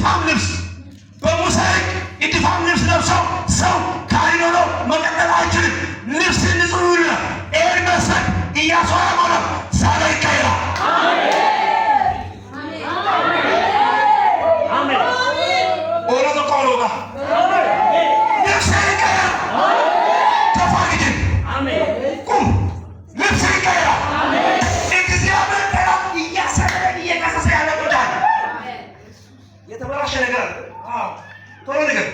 እድፋም ልብስ በሙሴ ሕግ እድፋም ልብስ ለብሶ ሰው ካህን ሆኖ መቀጠል አይችልም። ልብስ ንጹህ ይሁን። ይህን መሰል ኢያሱ አረገው። ዛሬ ይቀየራል። ኦሮቶ ቆሎጋ ልብስ ይቀየራል። ተፋግድ ቁም። ልብስ ይቀየራል። እግዚአብሔር ጠላት እያሰደደ እየከሰሰ ያለ ጉዳይ የተበላሸ ነገር አለ። ቶሎ ነገር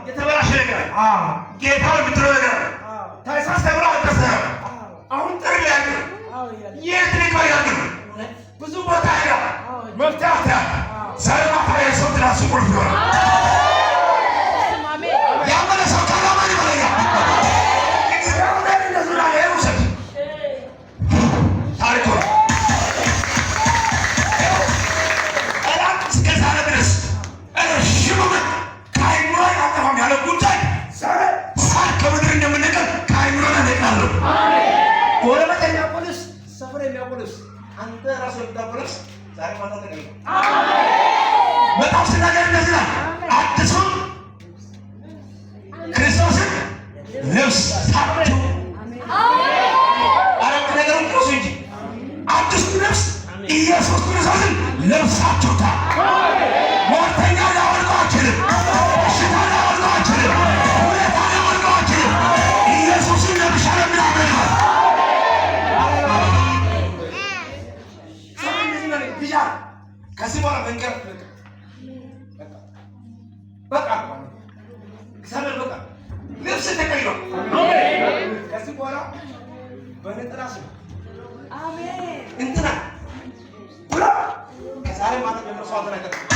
የተበላሸ ነገር አለ። ጌታ የምትለው ነገር አለ። ታይሳስ ተብሎ አልተሰራም። አሁን ጥሪ ላይ ያለ የት ልግባ ያለ ብዙ ቦታ ሄዳ መፍትሄ አጥተሃል። ዛሬ ማታ የሰው ትራስ ቁልፍ ይሆናል። ያመነ ሰው ካላመን ይበለኛል። እግዚአብሔር እንደዚህ ነው። ይሄን ውሰድ። ታሪኩ ነው። ጠላት እስከ ዛሬ ድረስ ረዥም ዓመት ከአእምሮዬ አልጠፋም ያለ ጉዳይ ዛሬ ሳር ከምድር እንደምነቀል ከአእምሮዬ እነቅላለሁ። ጎረቤት የሚያውቀው፣ ሰፈር የሚያውቀው፣ አንተ ራስህ የምታውቀው ዛሬ ማታ ተገኝቷል። መጽሐፍ ሲናገር እንደዚህ ይላል፣ አዲሱን ክርስቶስን ለብሳችሁ። አረፍተ ነገሩን ቅርሱ እንጂ አዲሱን ልብስ ኢየሱስ ክርስቶስን ለብሳችሁታል። ሟርተኛ ሊያወልቀው አይችልም። በሽታ ሊያወልቀው አይችልም። ሁኔታ ሊያወልቀው አይችልም። ኢየሱስን ለብሻለሁ የሚል አሜን ይበል። ከዚህ በኋላ መንገር በቃ እግዚአብሔር በቃ ልብስ ተቀይሯል። ከዚህ በኋላ በነጠላ ስም እንትና ብሎ ከዛሬ ማታ ጀምሮ ሰው አልተናገረም።